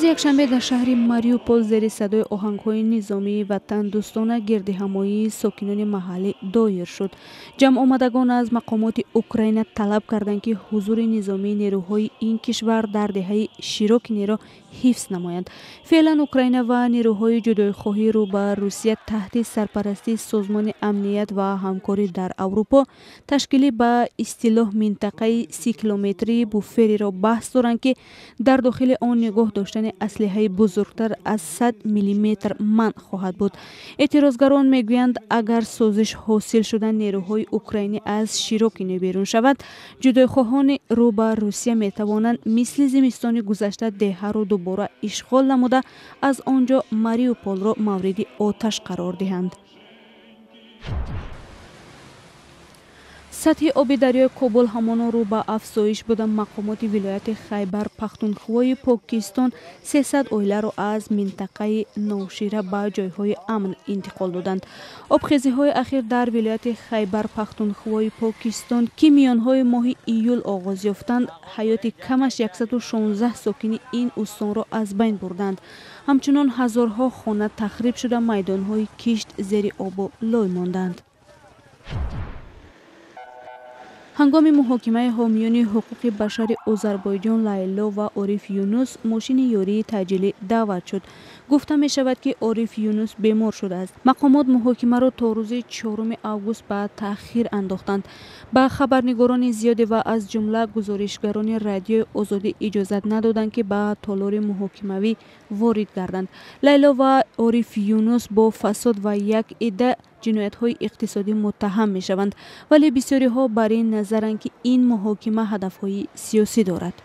Рӯзи якшанбе дар шаҳри Мариупол зери садои оҳангҳои низомии ватандӯстона гирдиҳамоии сокинони маҳаллӣ доир шуд. Ҷамъомадагон аз мақомоти Украина талаб карданд, ки ҳузури низомии нерӯҳои ин кишвар дар деҳаи Широкинеро ҳифз намоянд. Феълан Украина ва нерӯҳои ҷудоихоҳӣ рӯ ба Русия таҳти сарпарастии Созмони амният ва ҳамкорӣ дар Аврупо ташкили ба истилоҳ минтақаи 30 километрии буфериро баҳс доранд, ки дар дохили он нигоҳ доштани аслиҳаи бузургтар аз 100 миллиметр манъ хоҳад буд. Эътирозгарон мегӯянд, агар созиш ҳосил шуда, нерӯҳои украинӣ аз Широкине берун шавад, ҷудоихоҳони рӯ ба Русия метавонанд мисли зимистони гузашта деҳаро дубора ишғол намуда, аз он ҷо Мариуполро мавриди оташ қарор диҳанд. Сатҳи оби дарёи Кобул ҳамоно рӯ ба афзоиш буда, мақомоти вилояти Хайбар Пахтунхвои Покистон 300 оиларо аз минтақаи Ношира ба ҷойҳои амн интиқол доданд. Обхезиҳои ахир дар вилояти Хайбар Пахтунхвои Покистон, ки миёнҳои моҳи июл оғоз ёфтанд, ҳаёти камаш 116 сокини ин устонро аз байн бурданд. Ҳамчунон ҳазорҳо хона тахриб шуда, майдонҳои кишт зери обу лой монданд. Ҳангоми муҳокимаи ҳомиёни ҳуқуқи башари Озарбойҷон Лайло ва Ориф Юнус мошини ёрии таъҷилӣ даъват шуд. Гуфта мешавад, ки Ориф Юнус бемор шудааст. Мақомот муҳокимаро то рӯзи 4 август ба таъхир андохтанд. Ба хабарнигорони зиёде ва аз ҷумла гузоришгарони Радиои Озодӣ иҷозат надоданд, ки ба толори муҳокимавӣ ворид гарданд. Лайло ва Ориф Юнус бо фасод ва як идда ҷиноятҳои иқтисодӣ муттаҳам мешаванд, вале бисёриҳо бар ин назаранд, ки ин муҳокима ҳадафҳои сиёсӣ дорад.